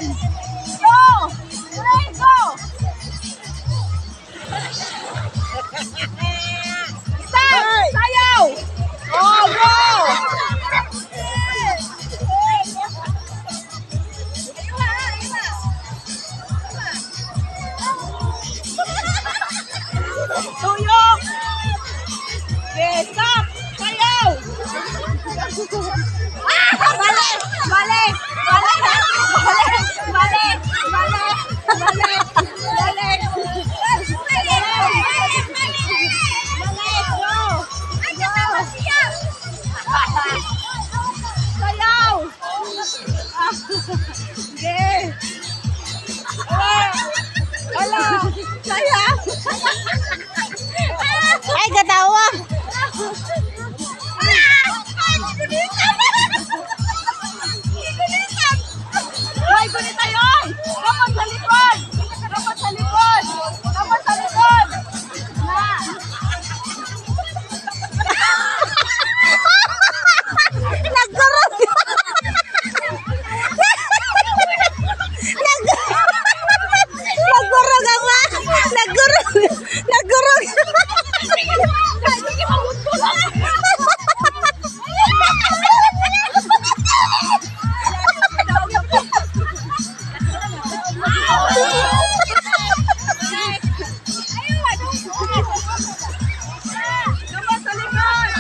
One, two, three, go! Stop! Sayaw! Oh, go! Tuyok! Okay, stop! Sayaw! Ah! Balik! Balik! Balik! Balik! Balik! Balik! Balik! Balik! Balik! Balik! Go! Go! Sayaw! Okay. Ala! Ala! Sayaw! Ay, gatawa. Ay, gunita yun! Dapat sa likod! Dapat sa likod! Dapat sa likod! Na! Nagkurog. Nagkurog ang ma. Nagkurog. Nagkurog. Dapat sa likod!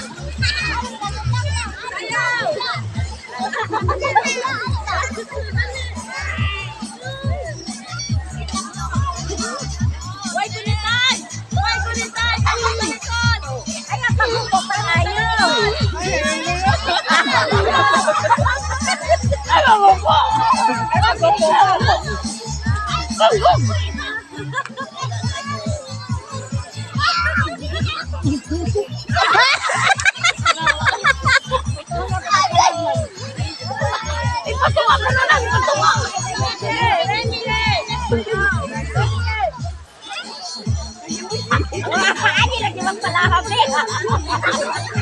Sayaw! Way gunitay! Way gunitay! Dapat sa likod! Ay, nagpagupo pa tayo. Ay, magupo! Ay, magupo! Ipatuwa ka na lang! Ipatuwa! Ani lagi magpalahap eh.